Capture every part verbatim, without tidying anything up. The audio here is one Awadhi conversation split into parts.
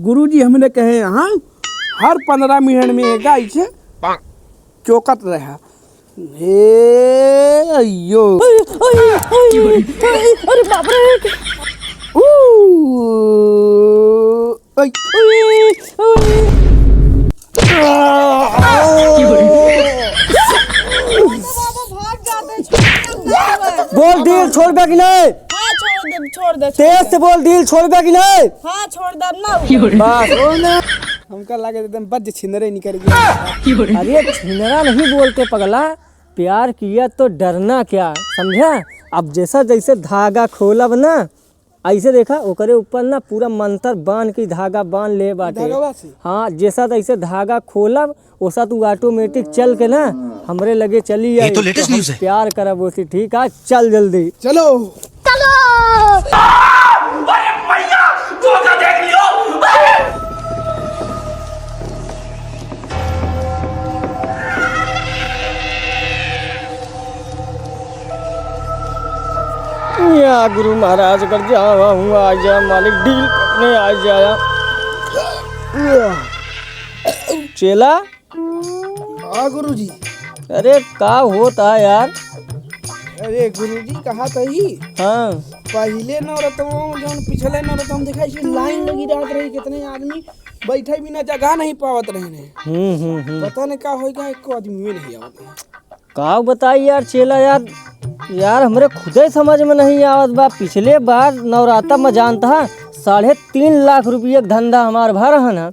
गुरुजी हमरे कहे, हाँ, हर पन्द्रह मिनट में एक ऐसे चोकत रहा। हे अयो। अरे, अरे, अरे, अरे, अरे बाप रे। ऊ, अय। अरे, अरे। बोल, दिल छोड़बे कि नहीं? हाँ, छोड़ दे, छोड़ दे, छोड़ तेज दे। से बोल, दिल छोड़बे कि नहीं? हाँ, छोड़ दे ना। बस, ओ ना। हमका लागे एकदम बज्ज छिनरे निकल गया। अरे, छिनरा नहीं बोलते पगला, प्यार किया तो डरना क्या, समझा? अब जैसा जैसे धागा खोलब ना, ऐसे देखा, ओकरे ऊपर ना पूरा मंत्र बांध के धागा बांध ले बाटे। धागवा से? हाँ, जैसा तैसे धागा खोलब, ओसा तू automatic चल के ना हमरे लगे चली ये आई। तो latest तो हम news है। प्यार करब ओसे, ठीक है? चल जल्दी। चलो। चलो। अरे भैया, तू तो देख लियो। या गुरु महाराज कर जावा हूँ, आ जा मालिक, डील करने आ जाया। चेला। हाँ गुरुजी। अरे का होत है यार? अरे गुरुजी, कहा तही। हाँ। पहिले नवरतवा में जौन पिछले नवरतवा में देखा, ऐसी लाइन लगी रहत रही, कितने आदमी बैठे बिना जगह नहीं पावत रहे ने। हम्म, हम्म, हम्म। पता नहीं का होई, का एको आदमी में नहीं आवत है। का बताई यार चेला यार, यार हमरे खुदे समझ में नहीं आवत बा। पिछले बार नवराता में जानता है, साढ़े तीन लाख रुपये के धंधा हमार भा रहा ना,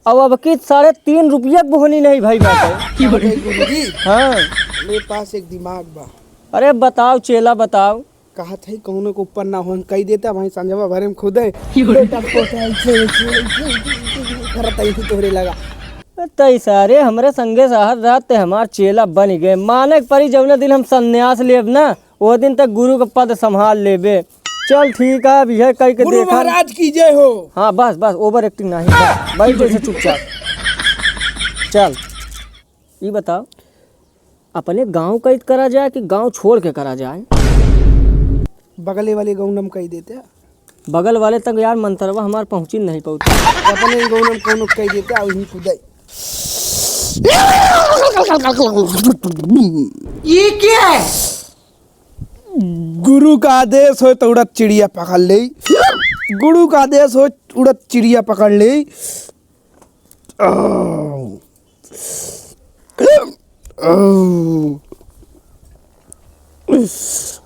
अब, अब की साढ़े तीन रुपये के बोहनी नहीं भाई बाटे। अरे गुरुजी, हाँ। मेरे पास एक दिमाग बा। अरे बताओ चेला, बताओ। कहत है कौनो के ऊपर ना हो, हम कही देता भाई संजवा भरे में खुदे। बेटा पोता ऐसे, ऐसे, ऐसे, ऐसे, ऐसे करत है, तोहरे लगा। तई सारे हमरे संगे साहत रहत ते हमार चेला बन गए। माने के परी जौने दिन हम संन्यास लेब ना, वो दिन तक गुरु का पद संभाल लेबे। चल ठीक है, अब यह कह के गुरु देखा। महाराज की जय हो। हाँ बस, बस, over acting नहीं, बस, बैठ जैसे चुपचाप। चल, ई बताओ, अपने गाँव कैद करा जाए कि गाँव छोड़ के करा जाए? बगले वाले गाँव नम कह देते। बगल वाले तक यार मंतरवा हमार पहुँची नहीं पाउत। अपने गाँव नम कौनो कह देते, आ वहीं कूदे। ये क्या है? गुरु का आदेश हो तो उड़त चिड़िया पकड़ ले। गुरु का आदेश हो, उड़त चिड़िया पकड़ ले।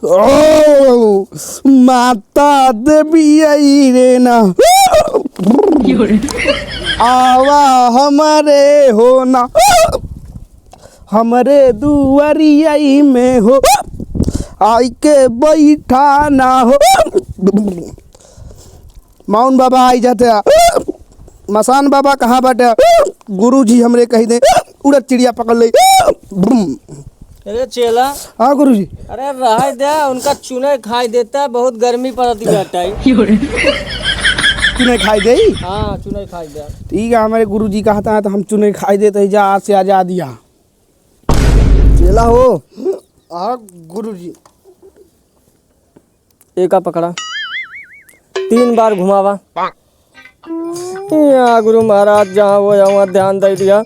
ओ, माता देवी आई रे ना, आवा हमरे हो ना, हमरे दुआरिया में हो, आई के बैठा ना हो। माउन बाबा आई जाते आ। मसान बाबा कहाँ बाटे? गुरुजी हमरे कही दे, उड़त चिड़िया पकड़ ले। बुम। अरे चेला। हाँ गुरुजी। अरे रहे दे, उनका चुने खाई देता, बहुत गर्मी पड़ती बाटे। चुने खाई दे? हाँ, चुने खाई दे। ठीक है, हमारे गुरुजी कहता है तो हम चुने खाई देते हैं, जा आज से आजाद या। चेला हो। हाँ गुरुजी। एका पकड़ा, तीन बार घुमावा। या गुरु महाराज, जहाँ हो, वहाँ ध्यान दे दिया।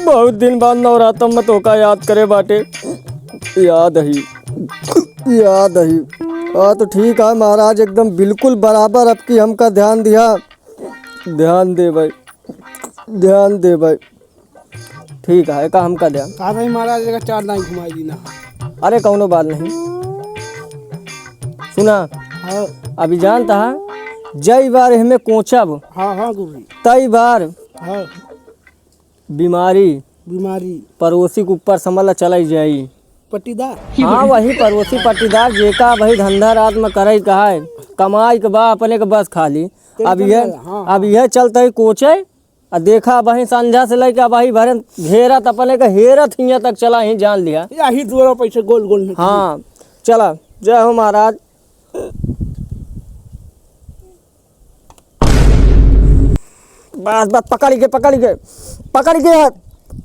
बहुत दिन बाद नवरात्र में तोका याद करे बाटे। याद ही, याद ही। हाँ, तो ठीक है महाराज, एकदम बिल्कुल बराबर अब की हमका ध्यान दिया। ध्यान दे भाई, ध्यान दे भाई। ठीक है, का हमका द्या। का भाई महाराज, एका चार दाई घुमाई दी ना। अरे, कौनो बात नहीं। सुना, हाँ। अभी जानता है, जई बार हमें कोचब, हाँ, हाँ, गुरुजी। तई बार हाँ। बीमारी, बीमारी। पड़ोसी के ऊपर समझ ला चलाई जाई। पट्टीदार? हाँ, वही पड़ोसी पट्टीदार, जेका वही धंधा रात में करे कहा है, कमाई के बा अपने के बस खाली। तेरे अब ये, हाँ, अब हाँ। ये चलते ही कोचे, आ देखा, अबहीं संझा से लइके अबहीं भरे घेरत, अपने के हेरत हियाँ तक चला ही जान लिया। यही दुआरा पैसे गोल गोल में हाँ, चला, जय हो महाराज। बस, बस, पकड़ के, पकड़ के, पकड़ के हाथ।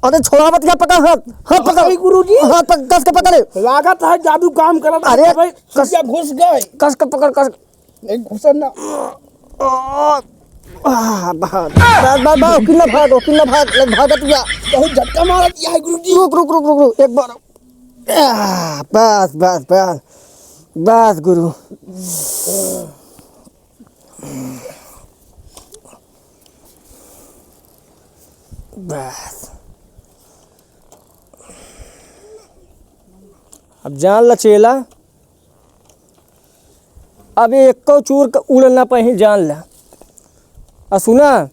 अरे, छोड़ावत क्या, पकड़ हाथ, हाथ पकड़। अरे, गुरुजी। हाथ पक-, कस के पकड़े। लागत है जादू काम करत है अरे, भाई, कस, सुइया घुस गए। कस के पकड़, कस। नहीं घुसन ना। आ, आह, बस, बस, बस, बस, ओकिन्ना भाग, ओकिन्ना भाग, लग भागत जा। बहुत झटका मारा दिया है गुरुजी। रुक, रुक, रुक, रुक, रुक, एक बार। आह, बस, बस, बस। बस, गुरु। बस। अब जान ला चेला, अब ये एक्को चूर क उड़ ना पाई, जान ला। आ सुना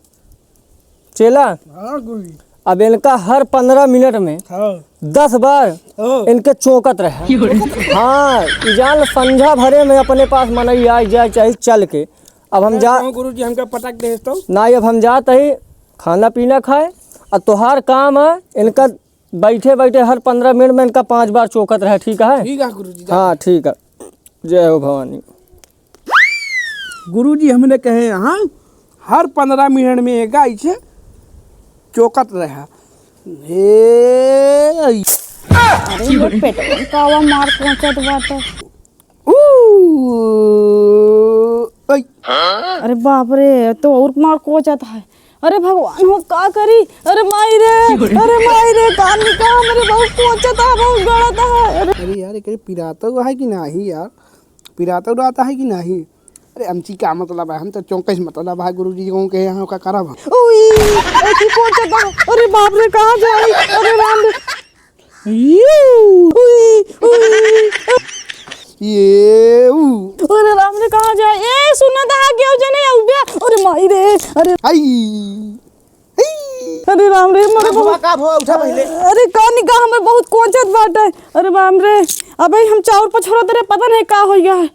चेला, हाँ गुरुजी। अब इनका हर पन्द्रह मिनट में हाँ। दस बार हाँ। इनके चौंकत रहे। हाँ, ई जान ला संझा भरे में अपने पास मनई आइ जाए चाहे चल के। अब हम अरे जा हाँ गुरुजी, हमका पटक दे तो। ना, अब हम जात ही खाना पीना खाए, और तोहार काम है इनका बैठे बैठे हर पन्द्रह मिनट में इनका पाँच बार चौंकत रहे, ठीक है? ठीक है गुरुजी, जा। हाँ, ठीक है। जय हो भवानी। गुरुजी, हमने कहे, हाँ, हर पन्द्रह मिनट में एक ऐसे चौंकत रहा। हे, अरे, ये पेटवा कावा मार पहुंचत बाटे। ऊ, ऐ। अरे बाप रे, तो और मार कोचत है। अरे भगवान हो, का करी? अरे माई रे, अरे माई रे, का निकाह हमरे बहुत कोचत है, बहुत गलत है। अरे अरे यार, एकरे पिराता हुआ है कि नाही यार? पिराता उड़ाता है कि नाही? अरे अमची, का मतलब है? हम तो चौंकस मतलब है गुरुजी, कहूँ के यहाँ का करब हम। उई, ऐसी कोचत है। अरे बाप रे, कहाँ जाई? अरे राम रे। यू! उई, उई। ये ऊ। अरे राम रे, कहाँ जाए? ए, सुना था, केहू जने आउबे। अरे माई रे, अरे। आई। आई। अरे राम रे, मरे का भवा, बहुत। का भवा, उठा पहिले। अरे का निकाह, हमरे बहुत कोचत बाटे। अरे राम रे, अबे हम चाउर पछोरत रहे, पता नहीं का होइ गया है।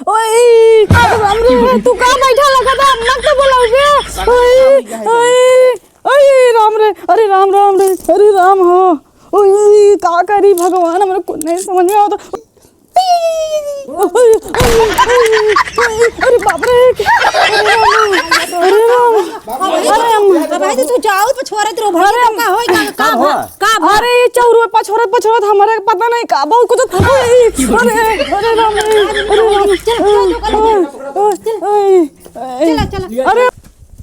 ओए, अरे राम रे, तू का बैठा लगा था? मत तो बोलाउबे। ओए, ओए। अरे राम रे, अरे राम, राम रे, अरे राम हो। ओए, का करी भगवान, हमरे कुछ नहीं समझ में आवत। अरे बाप रे, अरे राम, अरे राम। अब भाई तो तू चाउर पछोरत रहो, भाई अरे तो का होई, का, का का भा-, हुआ? का भा-, अरे ये चाउर पछोरत, पछोरत हमरे पता नहीं का बहुत कुछ। अरे, अरे राम रे, अरे राम। चल, चल, चल, चल। ओए, ओए, ओए। चला, चला। अरे।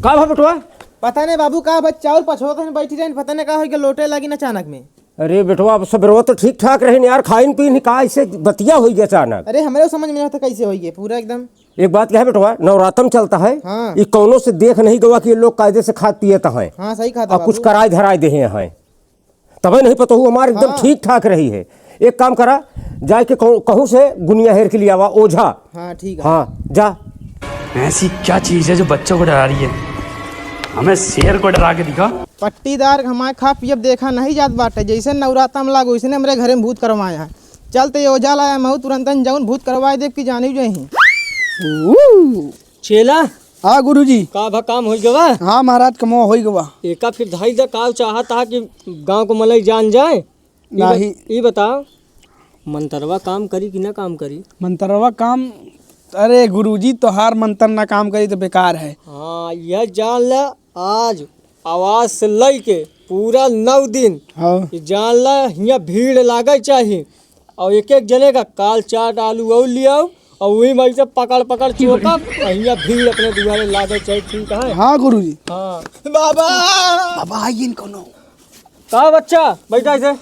का भा बेटवा? पता नहीं बाबू, का बस चाउर पछोरत हन, बैठी रहन, पता नहीं का होई के लोटे लागिन अचानक में। अरे बेटवा, अब सबेरवा तो ठीक ठाक रहिन यार, खाइन पीन ही का ऐसे बतिया होई गया अचानक। अरे हमरे समझ में नहीं आता कैसे होई गया पूरा एकदम। एक बात क्या है बेटवा, नवरातम चलता है, हाँ। ये कौनो से देख नहीं गवा कि ये लोग कायदे से खात पियत हैं। हाँ, सही कहा था और कुछ बाबू। कराए धराए देहे हैं। तबे नहीं पता हूँ, हमार एकदम हाँ। ठीक ठाक रही है। एक काम करा, जाए के कहूँ, कहूँ से गुनिया हेर के लियावा, ओझा। हाँ, ठीक है। हाँ, जा। ऐसी क्या चीज है जो बच्चों को डरा रही है? हमें शेर को डरा के दिखा। पट्टीदार हमारे खा पियब देखा नहीं जात बाटे, जैसे नवराता में लागो, वैसे हमरे घरे में भूत करवाया है। चल तो ये ओझा लाया, महू तुरंतन जाऊन भूत करवाए देब कि जानी जही। चेला। हाँ गुरुजी। का भा काम होई गवा? हाँ महाराज, कमवा होई गवा। एका फिर धाई द, का चाहत हा कि गाँव को मनई जान जाए? ई ब-, नाही। ई बताओ, मंतरवा काम करी कि ना काम करी? मंतरवा काम, अरे गुरुजी, तोहार मंतर ना काम करी तो बेकार है। हाँ, यह जान ला, आज आवाज से लई के पूरा नौ दिन हाँ। ई जान ला, हियाँ भीड़ लागे चाही। और एक एक जने का काल चाट आलू और लियाओ, और वही में से पकड़ पकड़ चोकब, और हियाँ भीड़ अपने दुआरे लागे चाही, ठीक है? हाँ गुरुजी। हाँ। बाबा! बाबा, आइए न कोनो। का बच्चा, बैठा इसे।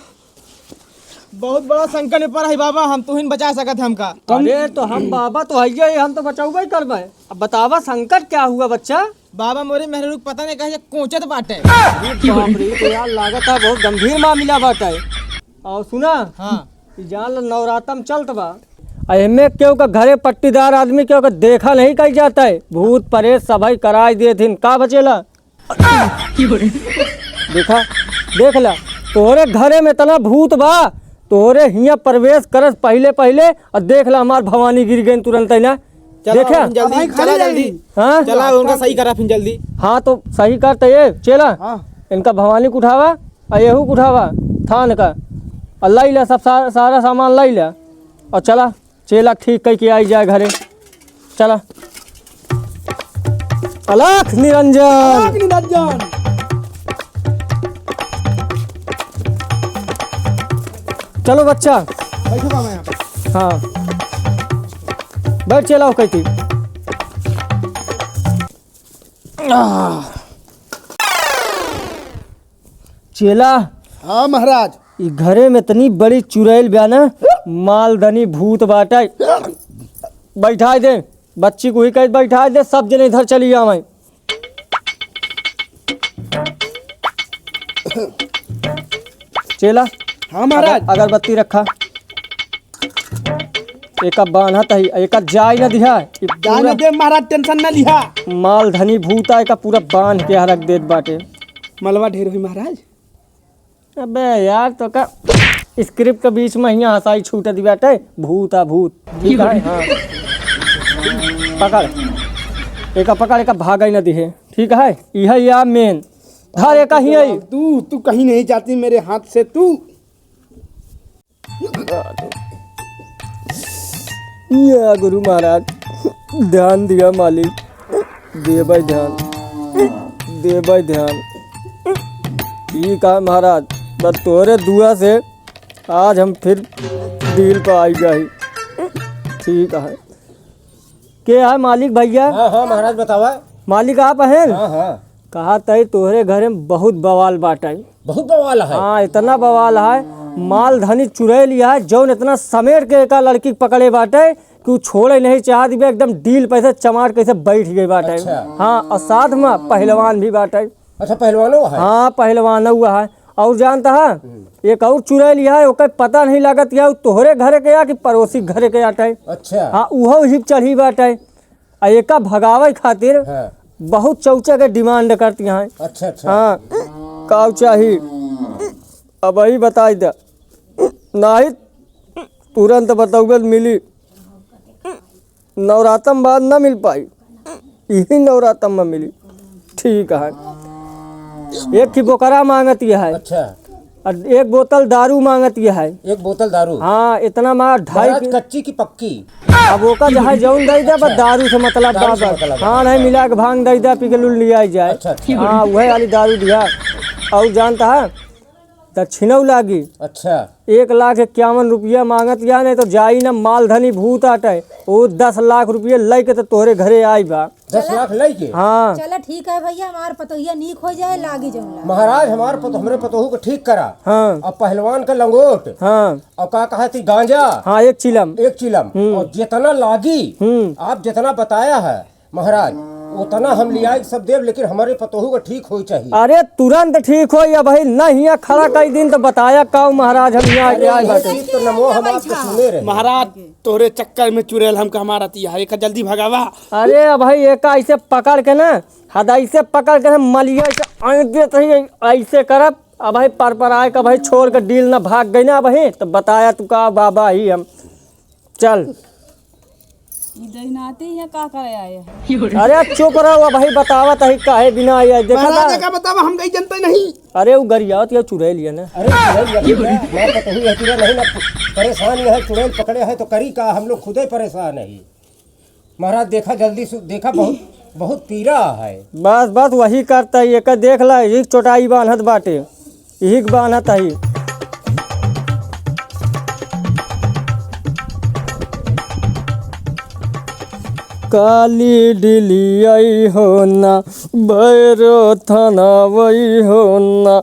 बहुत बड़ा संकट में पड़ा है बाबा, हम तुहिन बचा सकत है हमका। अरे तो हम बाबा तो हइये ही, हम तो बचौबे ही करबे। अब बतावा संकट क्या हुआ बच्चा? बाबा मोरे मेहरारू के पता नहीं कहे कोचत बाटे। अरे बाप रे, ई तो यार लागत है बहुत गंभीर मामला बाटे। और सुना, हाँ। ई जान लो नवरातम चलत बा। आ एमे केहू का घरे पट्टीदार आदमी केहू का देखा नहीं कही जाता है। भूत परेत सभई कराई देथिन। का बचेला? देखा, देख ला, तोहरे घरे में इतना भूत बा, तोहरे हियाँ प्रवेश करस पहिले पहिले, और देख ला हमार भवानी गिर गई तुरंत ही ना। चला देखे? उन जल्दी, भाई, खाली चला जाई। जल्दी। हाँ? चला उनका सही करा फिर जल्दी। हाँ, तो सही कर तो ये, चेला। हाँ। इनका भवानी को उठावा, और यहू को उठावा, थान का। और लाई ला सब सा-, सारा सामान लाई ला। और चला, चेला ठीक कई के आई जाए घरे। चला। अलख निरंजन। अलख निरंजन। चलो बच्चा। बैठो बाबा यहाँ पे। हाँ। बैठ चेला हो कहती। चेला। हाँ महाराज। ई घरे में इतनी बड़ी चुड़ैल बा ना, मालधनी भूत बाटे। बैठाइ दे, बच्ची को ही कह बैठाइ दे, सब जने इधर चली आवे। चेला। हाँ महाराज। अगर-, अगरबत्ती रखा। एका बान्हत ही, एका जाई न दिहा। ई जाए पूरा न दे महाराज, tension न लिहा। मालधनी भूत आ, एका पूरा बान्ह के यहाँ रख देत बाटे। मलवा ढेर होई महाराज। अबे यार, तो का script के बीच में हियाँ हँसाई छूटत बाटे, भूत आ भूत। ठीक है, हाँ। पकड़, एका पकड़, एका भागई न दिहे। ठीक है, इहे या main। धर एका ही आई। तू, तू कहीं नहीं जाती मेरे हाथ से तू। या गुरु महाराज, ध्यान दिया मालिक, देबै ध्यान, देबै ध्यान। ठीक है महाराज, बस तोरे दुआ से आज हम फिर deal पे आई गई। ठीक है। के है मालिक भैया? हाँ, हाँ, महाराज, बतावा। मालिक आप हैं? हाँ, हाँ। कहा तई तोहरे घरे में बहुत बवाल बाटे। बहुत बवाल है। हाँ, इतना बवाल है। मालधनी चुड़ैल है, जौन इतना समेट के एका लड़की के पकड़े बाटे कि उ छोड़े नहीं चाहत बे, एकदम डील पे से चमाट कैसे बैठ गई बाटे। अच्छा। हाँ, और साथ में पहलवान भी बाटे। अच्छा, पहलवानो है? हाँ, पहलवानो है। और जानता है, हम्म। एक और चुड़ैल है, ओकर पता नहीं लागत है, उ तोहरे घरे के या कि पड़ोसी घरे के आटे। अच्छा। हाँ, उहो हिप चढ़ी बाटे। आ एका भगावे खातिर हाँ। बहुत चौचा के demand करती हैं। अच्छा, अच्छा। हाँ, काउ चाही? अबही बताई दे, नाही तुरंत बतौबे मिली। नवरातम बाद ना मिल पाई, इही नवरातम में मिली। ठीक है, एक ही बोकरा मांगत है। अच्छा। और एक बोतल दारू मांगत है। एक बोतल दारू? हाँ, इतना मार, ढाई महाराज, कि- कच्ची की पक्की? अब ओका चाहे जौन दे दे, बस अच्छा। दारू से मतलब दारू बा, से बस। मतलब है। हाँ, नहीं मिला के भांग दे दे, पी के लुल लिया जाए। अच्छा, अच्छा। हाँ, वही वाली दारू दिया। और जानता है, दक्षिणौ लागी। अच्छा। एक लाख इक्यावन रुपया मांगत या, नहीं तो जाई ना, मालधनी भूत आटे, वो दस लाख रुपया लेके तो तोहरे घरे आई बा। दस लाख लेके? हाँ। चला ठीक है भैया, हमार पतोहिया नीक हो जाए, लागी जौन लागी। महाराज, हमार पतो-, हमरे पतोहू को ठीक करा। हाँ। अब पहलवान का लंगोट। हाँ। और का कहा थी, गांजा। हाँ, एक चिलम। एक चिलम। हम्म। और जितना लागी, हम्म। आप जितना बताया है, महाराज, उतना हम लियाई के सब देब, लेकिन हमरे पतोहू का ठीक होई चाहिए। अरे, तुरंत ठीक होई, अबही ना हियाँ खड़ा कई दिन तो बताया काऊ महाराज, हम हियाँ अरे, आए ये बाटे। चीज तो नमो हम आपके सुने रहे। महाराज, तोहरे चक्कर में चुड़ैल हमका मारत है, एका जल्दी भगावा। अरे, अबही एका ऐसे पकड़ के ना, हद ऐसे पकड़ के ना, मलिया ऐसे ऐंठ देत ही, ऐसे करब, अबही पर पर आए का भाई छोड़ के डील ना भाग गई ना, अबही तो बताया तू का बाबा ही हम। चल। ई दहिनाती यहाँ का करे आए हैं? अरे चुप रहो, अबही बतावत ही काहे बिना आए, देखा महाराज, था? का बतावा, हम कहीं जनते नहीं। अरे वो गरियावत या चुड़ैल है ना। अरे चुड़ैल लगी है, मैं तो कहीं रहती है नहीं ना, परेशान ये है, चुड़ैल पकड़े है तो करी का, हम लोग खुदे परेशान है। महाराज देखा जल्दी से, देखा बहुत, बहुत पीरा है। बस, बस वही करता है, एका देख ला, यही चोटाई बान्हत बाटे। यही के बान्हत आई। काली डिलियाई हो ना, भैरो थाना वही हो ना।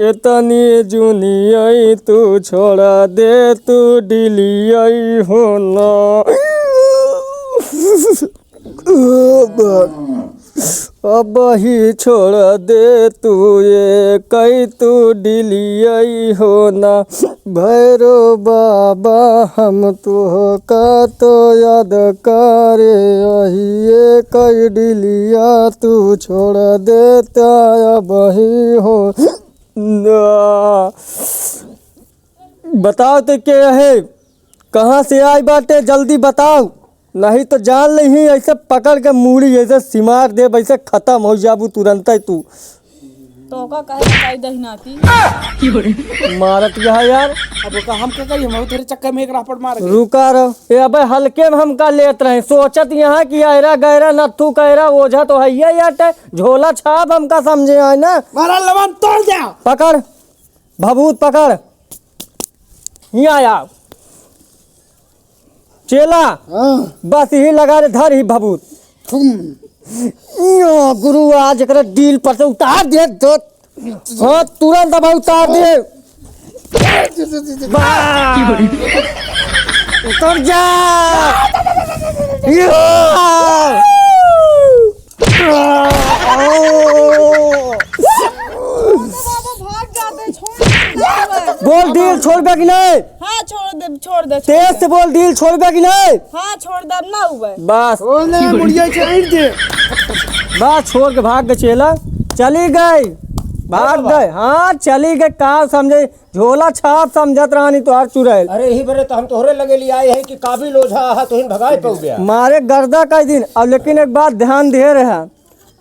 एतनी जुनियाई तू छोड़ा दे, तू डिलियाई हो ना। अब, अब ही छोड़ दे तू, ये कई तू डिलियाई हो ना। भैरो बाबा, हम तोहका तो याद करे, अही ये कई डिलिया तू छोड़ देता अब ही हो ना। बताओ तो के है, कहाँ से आई बाटे, जल्दी बताओ। नहीं तो जान लेही, ऐसे पकड़ के मूड़ी ऐसे सिमार देब, ऐसे खतम होइ जाबू तुरंते तू। तो का कहे बताई दहिनाती? मारत यह यार। अब ओका हम का करी, हम तेरे चक्कर में एक रापट मार गए। रुका रहो। ए अबे हल्के में हमका लेत रहे, सोचत यहाँ कि ऐरा गैरा नत्थू कैरा ओझा तो है ये यार, झोला छाप हमका समझे आए ना। मारा लवन तोड़ दे। पकड़, भभूत पकड़। हियाँ आया। चेला, हाँ। बस यही लगा रे, धर ही भभूत। थुम। यो गुरु, आज एकरा डील पर से उतार दे, दो। हाँ, तुरंत अब उतार दे। वाह! उतर जा। या! बाबा भाग जाते, छोड़ दे। बोल, डील छोड़बे कि नहीं? हाँ, छोड़ दे, छोड़ दे, छोड़ तेज दे। से बोल, डील छोड़बे कि नहीं? हाँ, छोड़ दे, अब ना हुए। बस। बोल ना, मुड़िया से ईंट दे। बस, छोड़ के भाग गए चेला। चली गई, भाग गए। हाँ, चली गई। का समझे, झोला छाप समझत रहनी तोहार चुड़ैल। अरे, यही बरे तो हम तोहरे लगे लिए आए हैं कि काबिल ओझा हा, तुहिन भगाए पउबे। मारे गर्दा कई दिन। अब लेकिन एक बात ध्यान दिहे रहा,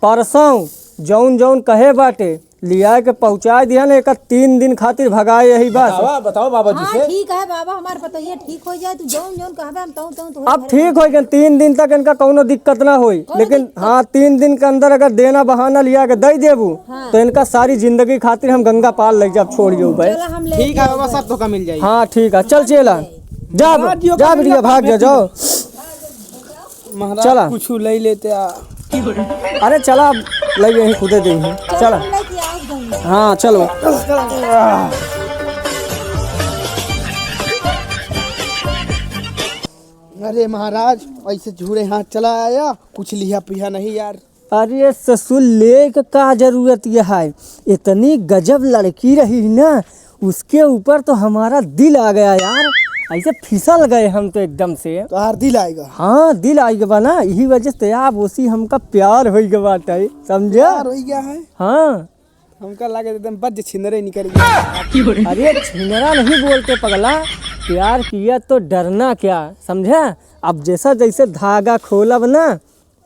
परसों जौन जौन कहे बाटे, लिया के पहुँचाए दिया ना, एका तीन दिन खातिर भगाए यही बस। बतावा, बताओ बाबा जी हाँ, से। ठीक है बाबा, हमार पतोहिया ठीक हो जाए, तू जौन जौन कहबे हम तौन तौन तोहरे अब घरे ठीक हो गए, तीन दिन तक इनका कौनो दिक्कत ना होई। कौनो लेकिन दिक्कत? हाँ, तीन दिन के अंदर अगर देना बहाना लिया के दे देबू, हाँ। तो इनका सारी जिंदगी खातिर हम गंगा पार ले जाब, छोड़ जाऊ भाई। चला, हम ले ठीक है जाओ बाबा, भाई। सब धोखा मिल जाई। हाँ, ठीक है, चल चेला, जा, महाराज, यो जा कर बिटिया, दिया, भाग जा, जाओ। महाराज, चला। कुछ ले लेते आ। अरे चला, अब लगे यहीं खुदे दे ही। चला। चलो, लेके आओ जल्दी। हाँ, चलो। अरे महाराज, ऐसे झूरे हाथ चला आया, कुछ लिहा पिहा नहीं यार। अरे ससुर, लेके का जरूरत ये है? इतनी गजब लड़की रही ना, उसके ऊपर तो हमारा दिल आ गया यार, ऐसे फिसल गए हम तो एकदम से। तोहार दिल आइगा? हाँ, दिल आइगा बा ना, यही वजह से आप उसी हमका प्यार होइगा बाटे, समझा? प्यार होइगा है? हाँ। हमका लागे एकदम बज्ज छिनरे निकल गया। अरे छिनरा नहीं बोलते पगला, प्यार किया तो डरना क्या, समझा? अब जैसा जैसे धागा खोलब ना,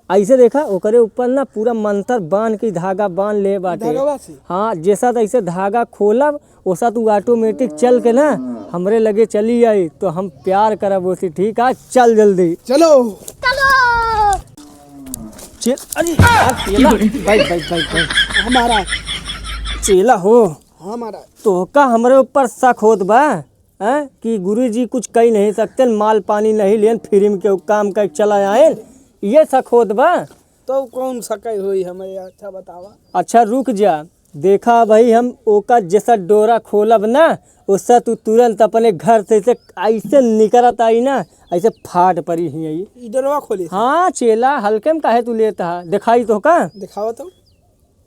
ऐसे देखा, ओकरे ऊपर ना पूरा मंतर बांध के धागा बांध ले बाटे। धागवा से? हाँ, जैसा तैसे धागा खोलब, ओसा तू automatic चल के ना हमरे लगे चली आई, तो हम प्यार करब ओसे। ठीक है, चल जल्दी। चलो। चल, अरे यार, चेला, बैठ, बैठ, बैठ, बैठ। हमारा। चेला हो। हमारा। तोहका हमरे ऊपर शक होत बा? हैं, कि गुरुजी कुछ कही नहीं सकते, माल पानी नहीं लेन, free में के काम कर चला आएन, ये शक होत बा? तो कौन शक होई हमें, अच्छा बतावा। अच्छा रुक जा, देखा भाई, हम ओका जैसा डोरा खोलब ना, उससे तू तुरंत अपने घर से ऐसे, ऐसे निकरत आई ना, ऐसे फाट परी ही आई। ई डोरवा खोले से? हाँ चेला, हल्के में काहे तू लेता है, दिखाई तो का? दिखावा तो।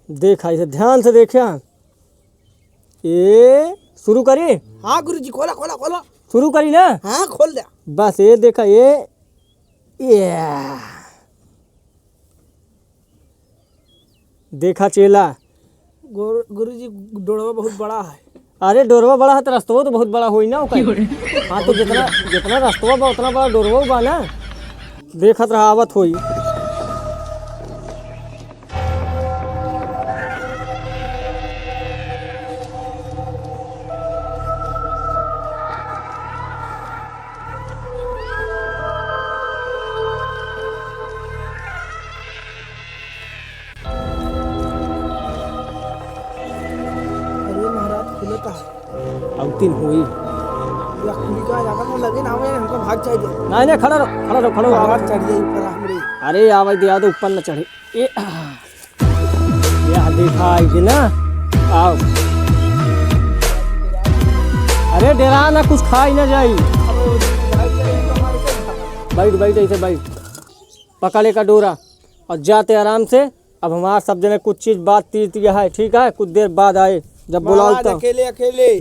देखा, इसे ध्यान से देखा। ए, शुरू करी? हाँ गुरुजी, खोला, खोला, खोला। शुरू करी ना? हाँ, खोल दे। बस, ये देखा, ये, ये। देखा चेला। गुरु-, गुरुजी, डोरवा बहुत बड़ा है। अरे, डोरवा बड़ा है, तो रस्तवा तो बहुत बड़ा होई ना, ओकर। हाँ, तो जितना, जितना रस्तवा बा, उतना बड़ा डोरवा बा ना। देखत रहा, आवत होई। अरे महाराज, खुलता है। अब तीन होई। या खुली का जाकर वो लगे ना हुए, हमको भाग चाहिए। नहीं, नहीं, खड़ा रहो, खड़ा रहो, खड़ा रहो। आवाज चढ़ गई ऊपर हमरे। अरे, आवाज दिया तो ऊपर न चढ़े। ए, आ। यह देखा आई थी ना, आओ। अरे डेरा ना, कुछ खाई ना जाई। बैठ, बैठ, ऐसे बैठ। पकड़े का डोरा और जाते आराम से। अब हमार सब जने कुछ चीज बात तीर दिया है, ठीक है? कुछ देर बाद आए, जब बुलाओ महाराज तब। अकेले, अकेले।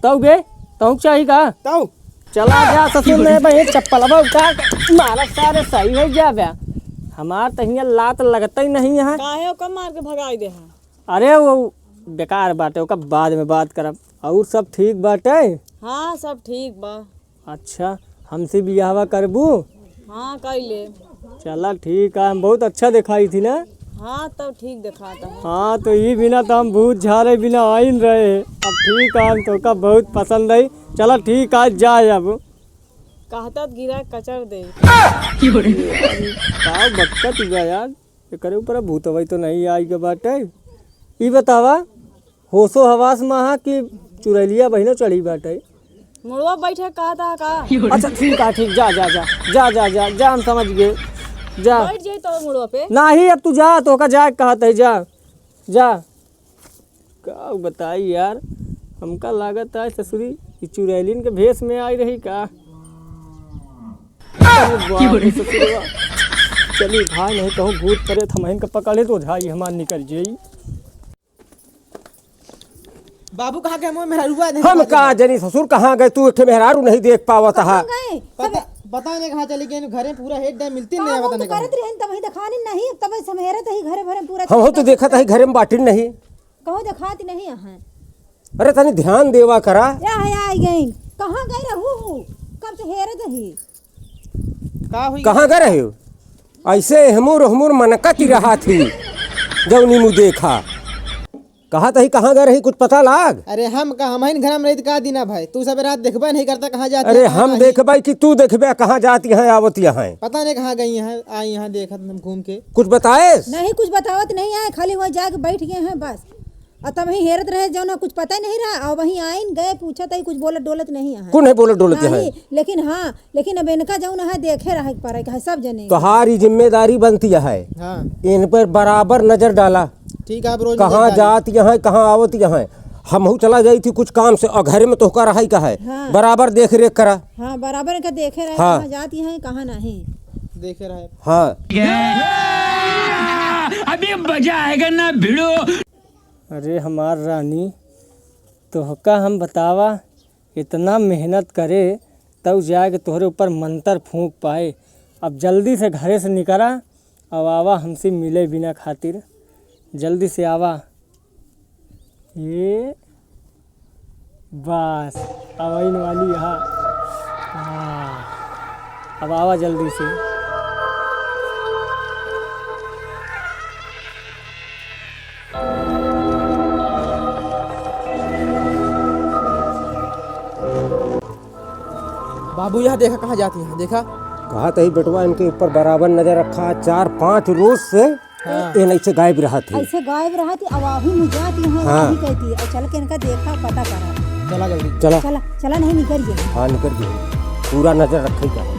तब बे, तब चाही का? तब। चला जा ससुर में भाई, चप्पलवा उतार के मारब सारे, सही हो जाबे। हमार तो हियां लात लगते ही नहीं है। काहे ओकर मार के भगाई दे है? अरे वो बेकार बाटे, ओकर बाद में बात करब। और सब ठीक बाटे? हाँ, सब ठीक बा। अच्छा, हमसे बियाहवा करबू? हाँ, कर ले। चला ठीक है, हम बहुत अच्छा दिखाई थी ना? हाँ, तब ठीक दिखाता है। हाँ, तो ये बिना तो हम भूत झारे बिना आइन रहे। अब ठीक है, हम तोका बहुत पसंद आई। चला ठीक है, जाए अब। कहता त गिरा कचर दे। का बकत बा यार, एकरे ऊपर भूतवा तो नहीं आई के बाटे। ई बतावा, होशो हवास में हा कि चुड़ैलिया बहिनो चढ़ी बाटे? मुड़वा बैठे कहता है का? अच्छा ठीक है, ठीक, जा, जा, जा, हम समझ गए। जा। बैठ जाई तो मुड़वा पे। नाही, अब तू जा, तोहका जाए कहत है, जा, जा। का बताई यार, हमका लागत है ससुरी, ई चुड़ैलिन के भेष में आई रही का? अरे बाप रे ससुरवा। चली भाई, नहीं कहूँ भूत प्रेत हमहिन के पकड़े तो ओझाई हमार निकल जाई। बाबू कहाँ गए? मोर मेहरारुआ नहीं हम पता का नहीं। जनी ससुर कहाँ गए, तू एक ठे मेहरारू नहीं देख पावत कहाँ हा। गए? पता, सब पता नहीं कहाँ चली गई, घरे पूरा हेड डैम मिलती नहीं कहाँ आवत गुम नहीं करत कहीं। रहे, तब ही देखानी नहीं, तब ही समहेरत ही घरे भरे पूरा हम हो तो चक्कर देखत चक्कर। ही घरे में बाटिन नहीं। कहो देखात नहीं है। अरे तनी ध्यान देवा करा। या है, आई गई। कहाँ गए रहू? कब से हेरत ही। का हुई? कहाँ गए रहे हो? ऐसे हमूर हमूर मनकत ही रहा थी, जौनी मुँह देखा। कहा तही कहाँ गए रही, कुछ पता लाग? अरे हम का, हमहिन घर में रहित का दीना भाई, तू सब रात देखबे नहीं करता कहाँ जाती अरे है, कहाँ हम नहीं। देखबे कि तू देखबे कहाँ जाती हैं, आवती हैं। पता नहीं कहाँ गई हैं, आई हैं देखत हम घूम के। कुछ बताए? नहीं, कुछ बतावत नहीं है, खाली वहाँ जाके बैठ गए हैं बस। और तब वहीं हेरत रहे, जो ना कुछ पता ही नहीं रहा, और वहीं आइन गए, पूछत ही, कुछ बोलत डोलत नहीं है। कुछ नहीं बोलत डोलत नहीं, है। लेकिन हाँ, लेकिन अब इनका जौन है, देखे रहे के पड़े, कहे सब जने। तोहार ई जिम्मेदारी बनती है। हाँ। इन पर बराबर नजर डाला। ठीक है, अब रोज कहाँ नजर डाली। जात यहाँ, कहाँ आवत यहाँ। हमहू चला जाई थी कुछ काम से, और घर में तोहका रहाई का है। हाँ। बराबर देख रेख करा। हाँ, बराबर इनका देखे रहे, हाँ। कहाँ जात यहाँ, कहाँ नहीं। देखे रहे। हाँ। अभी मजा आएगा ना भिड़ो। अरे हमार रानी, तोहका हम बतावा, इतना मेहनत करे, तब जाके तोहरे ऊपर मंतर फूंक पाए। अब जल्दी से घरे से निकरा, अब आवा हमसे मिले बिना खातिर, जल्दी से आवा। ये बस, अब आइन वाली है। हाँ, अब आवा जल्दी से। बाबू, यहाँ देखा, कहाँ जाती हैं, देखा? कहा तही बेटवा, इनके ऊपर बराबर नजर रखा, चार पाँच रोज से हाँ। ये नहीं से गायब रहा थी। ऐसे गायब रहा थी, अब अभी मुझे जाती हैं, हाँ। वही कहती है, चल के इनका देखा, पता करा। चला जल्दी। चला। चला, चला नहीं, निकल गया। हाँ, निकल गया। पूरा नजर रखे का।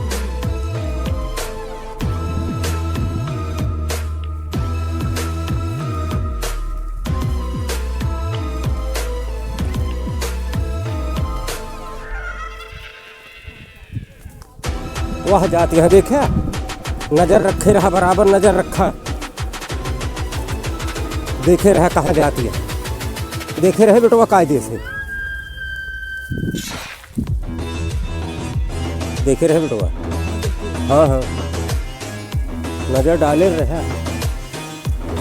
वह जाती है, देखे, नजर रखे रहा, बराबर नजर रखा, देखे रहा कहाँ जाती है, देखे रहे बेटवा कायदे से। देखे रहे बेटवा। हाँ, हाँ। नजर डाले रहे।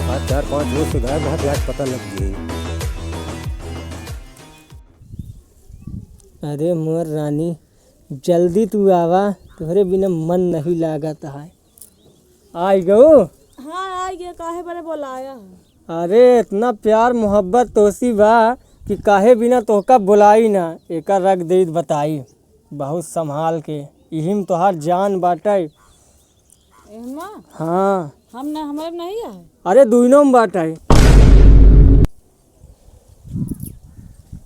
आज चार पाँच रोज से गायब रहा, आज पता लग गई। अरे मोर रानी, जल्दी तू आवा, तोहरे बिना मन नहीं लागत है। आई गऊ? हाँ, आई गया, काहे बरे बोलाया है? अरे, इतना प्यार मोहब्बत तोसी बा कि काहे बिना तोहका बोलाई ना, एकर रख देइत बताई, बहुत संभाल के, इही में तोहार जान बाटे। एहमा? हाँ। हम ना, हमरे में नहीं है। अरे, दुइनो में बाटे।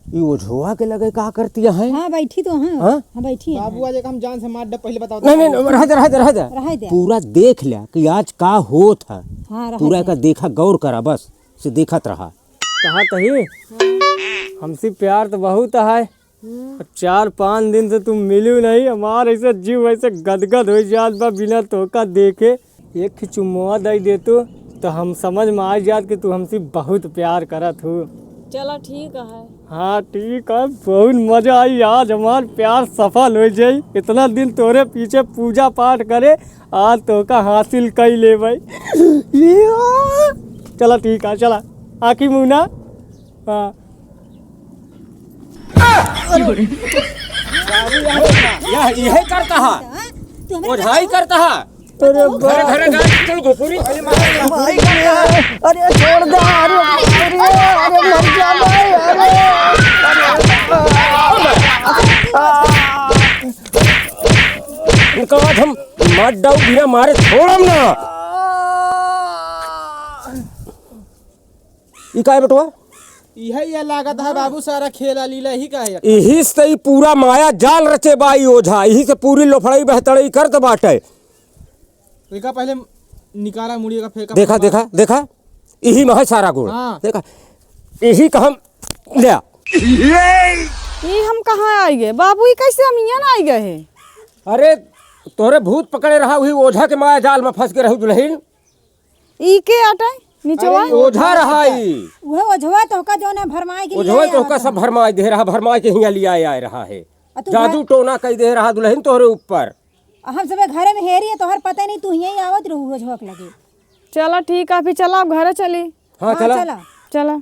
ई ओझवा के लगे का करती है? हाँ, बैठी तो हैं। हाँ? हाँ, बैठी हैं। बाबू, आज एक हम जान से मार दे, पहले बताओ। नहीं, नहीं, नहीं, रह दे, रह दे, रह दे। रह दे। पूरा देख लिया कि आज का होत है। हाँ, रह पूरा दे। एका देखा, गौर करा, बस से देखत रहा। कहा तही, हमसे प्यार तो बहुत है। हम्म। चार पाँच दिन से तुम मिलू नहीं, हमार ऐसे जीव ऐसे गदगद हो जात बा बिना तोहका देखे। एक चुम्मा दे दे तू, तो हम समझ में आ जात कि तू हमसे बहुत प्यार करत हो। चला ठीक है। हाँ ठीक है, बहुत मजा आई आज, हमार प्यार सफल हो जाई। इतना दिन तोरे पीछे पूजा पाठ करे, आज तोहका हासिल कई लेबै। ये आ, चला ठीक है, चला आँखी मुँह ना। हाँ। बाबू, यह, यह, यह करता है। हाँ? तू हमें ओझाई करता है। अरे घरे, घरे, घरे, चल घुपुरी। अरे छोड़ दे, अरे, अरे, अरे मर जा भाई, अरे। इनका आज हम मार डाऊ, बिना मारे छोड़म ना। ई का है बेटवा? इहे ये लागत है बाबू, सारा खेला लीला ही का है। इही से ई पूरा माया जाल रचे बा ई ओझा, इही से पूरी लोफड़ई बहतड़ई करत बाटे। इका पहले निकाला मुड़िया का फेंका देखा, फेंका। देखा, देखा, यही में है सारा गुण। हाँ। देखा, यही का हम लिया। ई हम कहाँ आई गए बाबू, ई कैसे हम यहाँ आई गए हैं? अरे, तोहरे भूत पकड़े रहा, वही ओझा के माया जाल में फंस के रहू दुल्हन। ई के आटे निचवा? अरे, ओझा रहा ई। उहे ओझवा तोहका जौन है भरमाए के ओझवा लिए तोहका आया सब था। भरमाए दे रहा, भरमाए के हियाँ लिया आए रहा है। आ तू जादू घर टोना कई दे रहा दुल्हन तोहरे ऊपर। आ हम सबे घरे में हेरी है, तोहर पता नहीं, तू हियाँ ही आवत रहू ओझवा के लगे। चला ठीक है, फिर चला अब घरे चली। हाँ, हाँ, चला। चला। चला।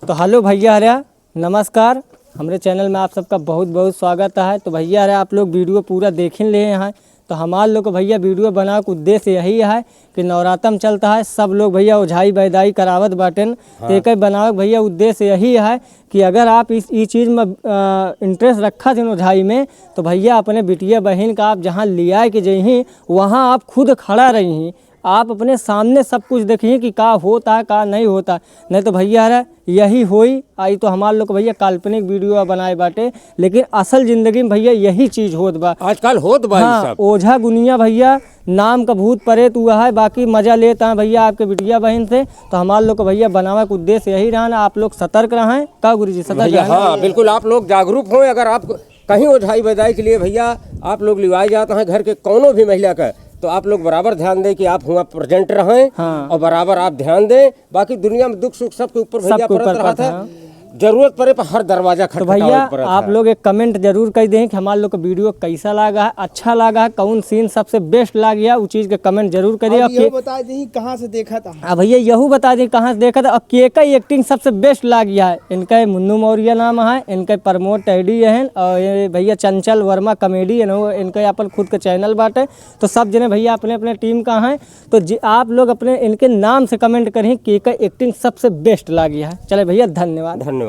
तो हेलो भैया हरिया, नमस्कार। हमरे चैनल में आप सबका बहुत बहुत स्वागत है। तो भैया हरिया, आप लोग वीडियो पूरा देखिन ले हैं। तो हमार लोग के भैया वीडियो बनावे के उद्देश्य यही है कि नवरातम चलता है, सब लोग भैया ओझाई बैदाई करावत बाटेन। हाँ। तो एकर बनावे के भैया उद्देश्य यही है कि अगर आप इस, ई चीज़ में, अ, इंटरेस्ट रखत हन ओझाई में, तो भैया अपने बिटिया बहिन का आप जहाँ लियाए के जइहीं, वहाँ आप खुद खड़ा रही। आप अपने सामने सब कुछ देखिए कि का होता है, का नहीं होता। नहीं तो भैया हरे यही होई, आई तो हमार लोग भैया काल्पनिक वीडियो बनाए बाटे, लेकिन असल जिंदगी में भैया यही चीज़ होत बा। आजकल होत बा ई हाँ, सब। ओझा गुनिया भैया नाम का भूत परेत हुआ है, बाकी मजा लेता है भैया आपके बिटिया बहिन से। तो हमार लोग भैया बनावे के उद्देश्य यही रहा ना, आप लोग सतर्क रहें। का गुरुजी, सतर्क भैया, रहें ना? हाँ, बिल्कुल, आप लोग जागरूक हों। अगर आप कहीं ओझाई बैदाई के लिए भैया आप लोग लिवाए जात हैं घर के कौनो भी महिला का, तो आप लोग बराबर ध्यान दें कि आप हुआं प्रेजेंट रहें हाँ। और बराबर आप ध्यान दें। बाकी दुनिया में दुख सुख सबके ऊपर भैया सबके परत ऊपर रहत पड़ता है। है। जरूरत पड़े पर हर दरवाजा तो खटखटावे भैया, के पड़त आप है। लोग एक कमेंट जरूर कर दें कि हमार लोग का वीडियो कैसा लगा है, अच्छा लगा है, कौन सीन सबसे बेस्ट लग गया, उस चीज़ के कमेंट जरूर करिए। और और यहू कि बता दें कहाँ से देखा था। हाँ भैया, यहू बता दें कहाँ से देखा था और के का एक्टिंग सबसे बेस्ट लग गया है। इनका मुन्नू मौर्य नाम है, इनका प्रमोद टैडी है और ये भैया चंचल वर्मा कॉमेडी है, इनका अपन खुद का चैनल बाटे। तो सब जने भैया अपने अपने टीम का हैं, तो जी आप लोग अपने इनके नाम से कमेंट करें कि एकर एक्टिंग सबसे बेस्ट लागी है। चले भैया, धन्यवाद। धन्यवाद।